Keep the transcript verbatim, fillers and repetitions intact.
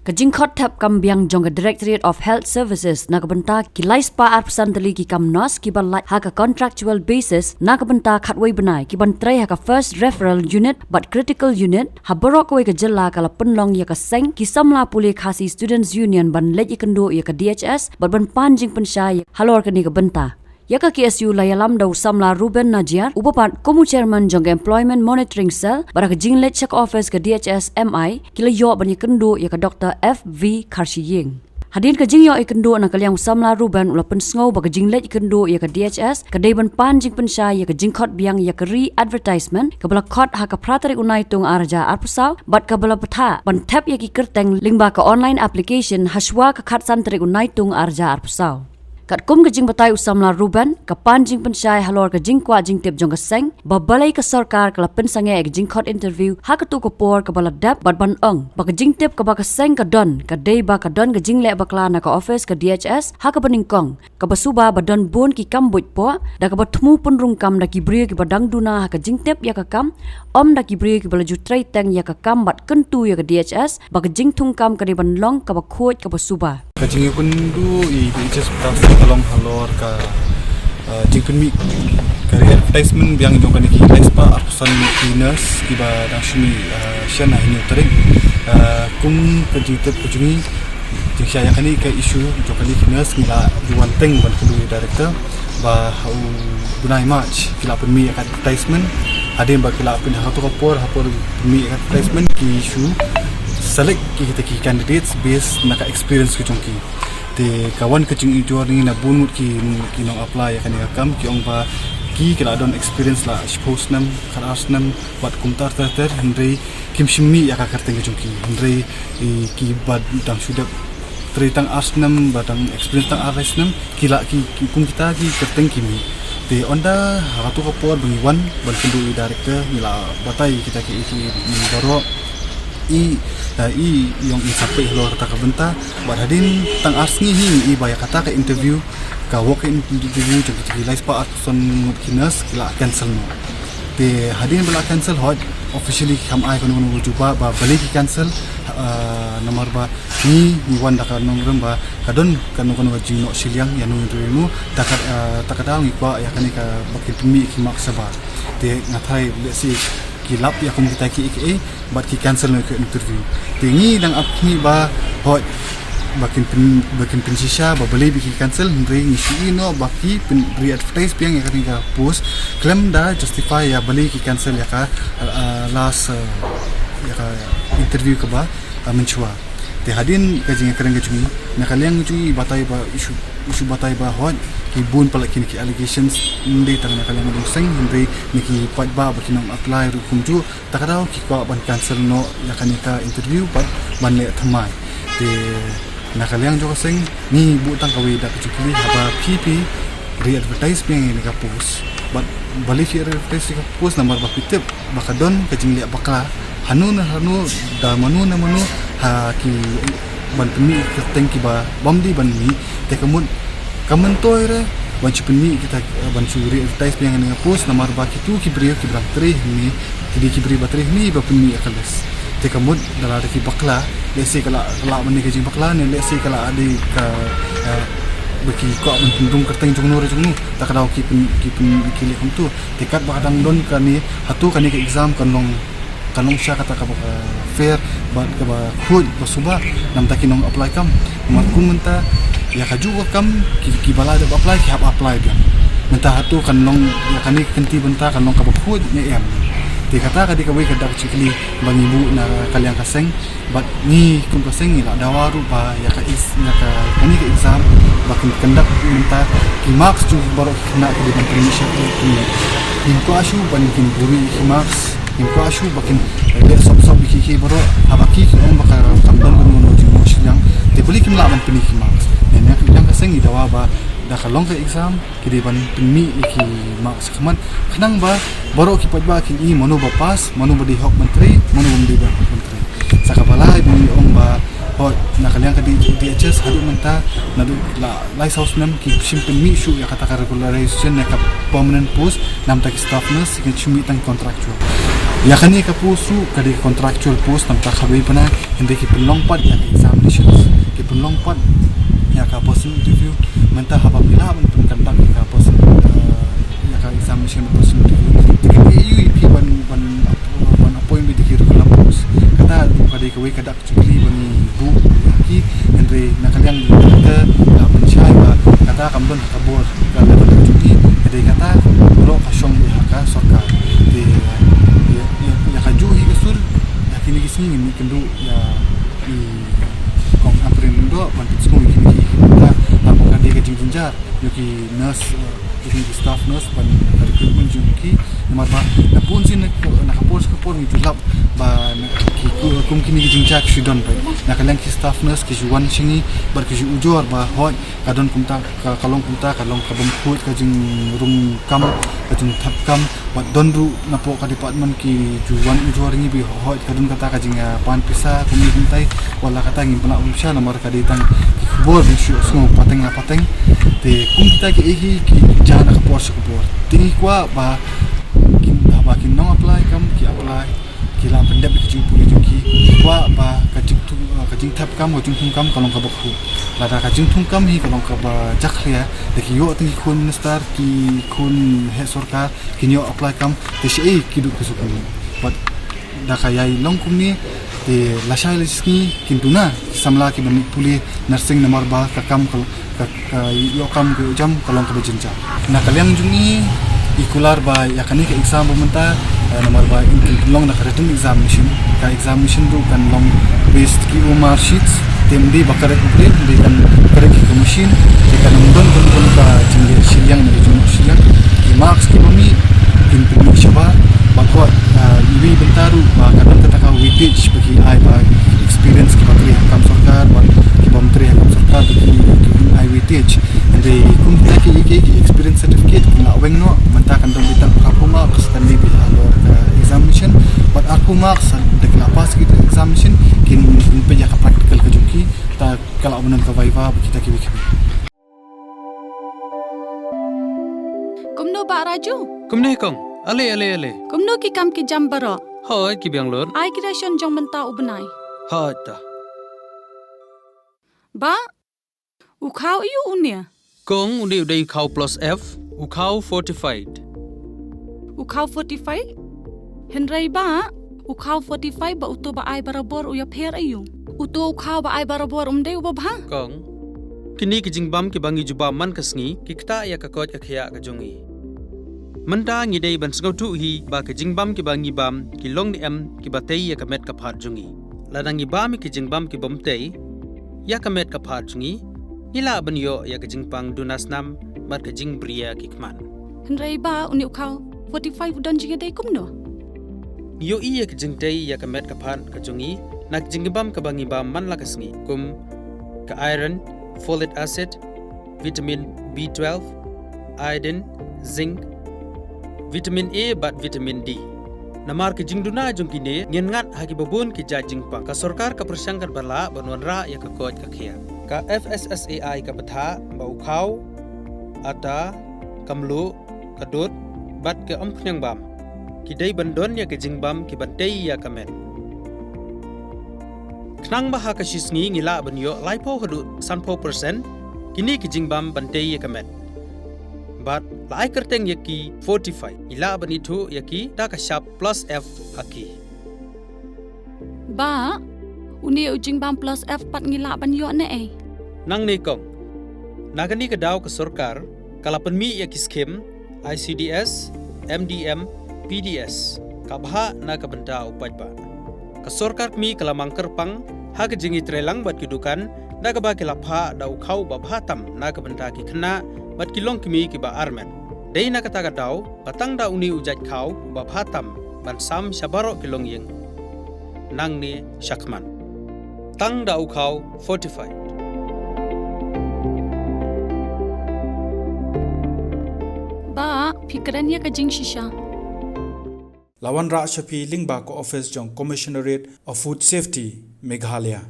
Ka jingkhot thep kam biang jong ka Directorate of Health Services na ka bynta ki lai spah arphew san tylli ki kam nurse kiba lait ha ka contractual basis na ka bynta khatwei bnai, kiban trei ha ka First Referral Unit bad Critical Unit ha baroh kawei ka jylla, ka la pynlong ïa ka seng ki samla pule Khasi Students Union ban leit ïakynduh ïa ka D H S bad ban pan jingpynshai halor kane ka bynta. Ïa ka K S U la ïalam da u samla Reuben Najiar, uba pat kum u chairman jong ka Employment Monitoring Cell, bad ha ka jingleit sha ka office ka D H S M I, ki la ïoh ban ïakynduh ïa ka Doctor F V Kharshiing. Hadien ka jingïoh ïakynduh na ka liang u samla Reuben, u la pynsngew ba ka jingleit ïakynduh ïa ka D H S ka dei ban pan jingpynshai ïa ka jingkhot biang ïa ka re-advertisement kaba la khot ha ka phra tarik u Naitung arhajar arphew saw, bad kaba la bthah ban thep ïa ki kyrteng lyngba ka online application hashwa ka khatsan tarik u Naitung arhajar arphew saw. Katkum ka jingbatai u samla Reuben, ka pan jingpynshai halor ka jingkwah jingtip jong ka seng, ba balei ka sorkar ka la pynsangeh ïa ka jingkhot interview ha katto ka por kaba la dep, bad ban ong ba ka jingtip kaba ka seng ka don ka dei ba ka don ka jingleh bakla na ka office ka D H S ha kaba nyngkong, kaba suba ba don bun ki kam buit poh, da kaba thmu pynrung kam da ki briew kiba dang duna ha ka jingtip ïa ka kam, ym da ki briew kiba la ju trei teng ïa ka kam bad kyntu ïa ka D H S ba ka jingthung kam ka dei ban long kaba khuid kaba suba. Ka jingïakynduh ïa ka D H S ka long halor ka, uh, jingpynmih ka re-advertisement biang jong kane ki lai spah arphew san ki nurse kiba dang shu mih, uh, shen ha hynñiew tarik. Uh, kum ka jingtip ka jong ngi, jingshai ïa kane ka issue jong kane ki nurse, ngi la ju wan teng ban kynduh ïa u director ba ha u bnai March ki la pynmih ïa ka advertisement. Hadien ba ki la pyn, ha kato ka por, ha por pynmih ïa ka advertisement, ki shu select ïa kita ki candidates based na ka experience ka jong ki. Te ka wan ka jingujor na ngi na bun ngut ki, ki nong apply ïa kane ka kam, ki ong ba ki, ki la don experience la shiphew snem, khatar snem, bad kumta ter ter, hynrei kim shym mih ïa ka kyrteng ka jong ki, hynrei, eh, kiba dang shu dep trei tang ar snem, ba dang experience tang ar lai snem, ki la, ki, ki, kum kita ki kyrteng ki mih. Te ynda ha kato ka por ba ngi wan ban kynduh ïa u director, ngi la batai kita ki, ki, ki baroh. I, eh, i ong i sa peit halor kata ka bynta, bad hadien tang ar sngi hi ngi i ba ïa kata ka interview, ka walk-in interview jong kita ki lai spah arphew san ngut ki nurse ki la cancel noh. Te hadien ba la cancel, hooid, officially kam ai kano kano ka jubab ba balei ki cancel, ah, namar ba ngi, ngi wan da ka nongrim ba ka don kano kano ka jingnoh shiliang ïano ïano, ta ka, ah, ta ka daw ngi kwah ïa kane kaba kin pynmih ki mark shabar. Te nga tharai lehse ki lap ïa kum kita kiei kiei bad ki cancel noh ïa ka interview. Te ngi dang ap ngi ba, hooid, ba kin pyn, ba kin pynshisha ba balei ba ki cancel, hynrei ngi shu ïohi noh ba ki pyn re-advertise biang ïa kane ka post, khlem da justify ïa balei ki cancel ïa ka, ah, last, ah, ïa ka interview kaba, ah, mynshuwa. Te hadien ka jingkren ka jong ngi, na ka liang jong ngi batai ba issue, issue batai ba, hooid, ki bun palat kine ki allegations, ym dei tang na ka liang jong seng, hynrei na ki paidbah ba ki nong apply ruh kumjuh, ta ka daw ki kwah ban cancel noh ïa kane ka interview bad ban leh thymmai. Te na ka liang jong ka seng ngi buh tang kawei da ka jingkylli, haba phi phi re-advertise biang ïa kane ka post, bad balei phi re-advertise ïa ka post, namar ba phi tip ba ka don ka jingleh bakla hano na hano, da mano na mano, ha ki, ban pynmih ki kyrteng kiba bym dei ban mih. Te ka mut ka myntoi re ban shu pynmih kita, ban shu re-advertise biang ïa kane ka post, namar ba kito ki briew kiba dang trei hangne, ki dei ki briew ba trei hangne ba pynmih ïa ka list. Te ka mut da la dei ki bakla, lehse ka la, ka la ban dei ka jingbakla, ne lehse ka la dei ka, eh, ba ki kwah ban pynrung kyrteng jongno re jongno, ta ka daw ki pyn, ki pyn, ki leh kumto. Te katba ka dang don kane, hato kane ka exam kan long, kan long sha kata kaba, ka fair bad kaba khuid ba suba na bynta ki nong apply kam? Namar kum mynta ïa kajuh ka kam ki, kiba la dep apply ki hap apply biang. Mynta hato kan long ïa kane ka kynti bynta kan long kaba khuid ne em? Te kata ka dei kawei ka dak jingkylli ba ngi buh na ka liang ka seng. Bad ngi kum ka seng ngi la dawa ruh ba ïa ka ex, ïa ka, kane ka exam ba kin conduct mynta, ki marks jong baroh ki khynnah ki dei ban pynmih sha ki. Ngim kwah shuh ban kin buhrieh ïa ki marks, ngim kwah shuh ba kin leh sop sop ïa ki, ki baroh, haba ki, ki ong ba ka kam don kano kano jingmut shiliang. Te balei kim lah ban pynmih ki marks? Ne, ne, ka liang ka seng ngi dawa ba da ka long ka exam ki dei ban pynmih ïa ki marks shakhmat, khnang ba baroh ki paidbah kin i mano ba pass, mano ba dei hok ban trei, mano ba ym dei ban hok ban trei. Sa kaba lai ba ngi ong ba, hooid, na ka liang ka D, D H S haduh mynta, naduh la lai saw snem kim shym pynmih shuh ïa kata ka regularization ne ka permanent post na bynta ki staff nurse, ki shu mih tang contractual. Ïa kane ka post ruh ka dei ka contractual post, namar ka bei bana, hynrei ki pynlong pat ïa ka examinations, ki pynlong pat ïa ka personal interview. Mynta haba phi lah ban pynconduct ïa ka personal, eh, ïa ka examination, personal interview, te kin ïoh ïa phi ban, ban, ban appoint beit da ki regular post. Kata ruh ka dei kawei ka dak jingkylli ba ngi buh ïa ki, hynrei na ka liang jong ka, ka pynshai ba kata kam don ha ka bor, ka level ka jong ki, hynrei kata ka long ka shong beit ha ka sorkar. Te ïa, ïa, ïa kajuh hi ka sur, ïa kine ki sngi ngin ïakynduh ïa i Kong Ampareen Lyngdoh ban pynsngew ïa kine ki, ïa kata, namar ka dei ka jingjynjar ïa ki nurse, eh, ïa ki staff nurse ban ka recruitment jong ki, namar ba na bun sien na, na ka por sha ka por ngi ju lap ba na ki ku-, kum kine ki jingjia ki shu don beit. Na ka liang ki staff nurse ki ju wan sha ngi bad ki ju ujor ba hooid ka don kumta, ka, ka long kumta, ka long ka bym khuid ka jingrung kam, ka jingthep kam, bad don ruh napoh ka department ki ju wan ujor ngi ba hooid ka don kata ka jingïapan pisa kumne kumtai. Wat la kata ngim lah ban shu namar ka dei tang ki khubor ba shu sngew pateng la pateng. Te kum kita kiei kiei ki jia na ka por sha ka por. Te ngi kwah ba kin, ba ki nong apply kam ki apply, ki la pyndep ki jingpule jong ki. Ngi kwah ba ka jingthung, ka jingthep kam, ka jingthung kam ka long kaba khuid. Lada ka jingthung kam hi ka long kaba jakhlia, da ki ïoh tang ki khun minister, ki khun heh sorkar, kin ïoh apply kam, te shaei ki duh ki suk kumne. Bad da ka ïai long kumne, te lashai lashisngi kin duna ki samla kiban leit pule nursing namar ba ka kam ka, ka, ka ïoh kam ka ïoh jam ka long kaba jynjar. Na ka liang jong ngi, i kular ba ïa kane ka exam ba mynta, eh, namar ba in kin long na ka written examination, ka examination ruh kan long based ki O M R sheets, te ym dei ba ka rek u briew, te kan ka rek ka machine, te kan ym don, don, don ka jingleh shiliang ne ka jingmut shiliang. Ki marks kiba mih kin pynmih shabar, bad hooid, ah, iwei i bynta ruh ba ka don kata ka weightage ba ki ai ba experience kiba trei ha kam sorkar bad kiba ym trei ha kam sorkar ba ki, ki ai weightage. Hynrei kum kita kiei kiei ki experience certificate kin lah weng noh, mynta kan don beit tang arphew marks kan dei beit halor ka examination, bad arphew marks da ki la pass ki examination kin, kin peit ïa ka practical ka jong ki, ta ka lah ban don ka viva bad kita kiwei kiwei. Kumno Bah Raju? Kumne kong, ale ale ale. Kumno ki kam ki jam baroh? Hooid ki biang lut. Ai ki ration jong mynta u bnai. Hooid ta. Bah, u khaw aiu une? Kong, une u dei u khaw plus F, u khaw fortified. U khaw fortified? Hynrei Bah, u khaw fortified bad uto ba ai barabor u ïapher aiu? Uto u khaw ba ai barabor um dei uba bha? Kong, kine ki jingbam kiba ngi ju bam man ka sngi ki ktah ïa ka koit ka khiah ka jong ngi. Mynta ngi dei ban sngewthuh hi ba ki jingbam kiba ngi bam ki long ne em kiba tei ïa ka met ka phad jong ngi. Lada ngi bam ïa ki jingbam ki bym tei ïa ka met ka phad jong ngi, ngi lah ban ïoh ïa ka jingpang duna snam bad ka jingbriew ki khmat. Hynrei Bah, une u khaw fortified u don jingïadei kumno? Ngi ïohi ïa ka jingtei ïa ka met ka phad ka jong ngi na ka jingbam kaba ngi bam man la ka sngi, kum ka iron, folic acid, vitamin B twelve, iodine, zinc, vitamin A bad vitamin D. Namar ki jingduna jong kine ngin ngat ha kiba bun ki jait jingpang. Ka sorkar ka pyrshang katba lah ban wanrah ïa ka koit ka khiah. Ka F S S A I ka bthah ba u khaw, atta, ka mluh, ka dud bad ka umphniang bam ki dei ban don ïa ki jingbam kiban tei ïa ka met. Khnang ba ha ka shi sngi ngi lah ban ïoh laiphew haduh sanphew percent kine ki jingbam ban tei ïa ka met. Bad la ai kyrteng ïa ki fortified, ngi lah ban ithuh ïa ki da ka shap plus F ha ki. Bah, une u jingbam plus F pat ngi lah ban ïoh ne ei? Nangne kong, na kane ka daw ka sorkar ka la pynmih ïa ki skim I C D S, M D M, P D S, ka bhah na ka bynta u paidbah. Ka sorkar kmie ka la mang kyrpang ha ka jingïatreilang bad ki dukan da kaba ki la phah da u khaw uba bha tam na ka bynta ki khynnah bad ki longkmie kiba armet. Dei na kata ka daw ba tang da une u jait khaw uba bha tam ban sam sha baroh ki longïing nangne shakhmat. Tang da u khaw fortified. Bah, phi kren ïa ka jingshisha. La wanrah sha phi lyngba ka office jong Commissionerate of Food Safety, Meghalaya.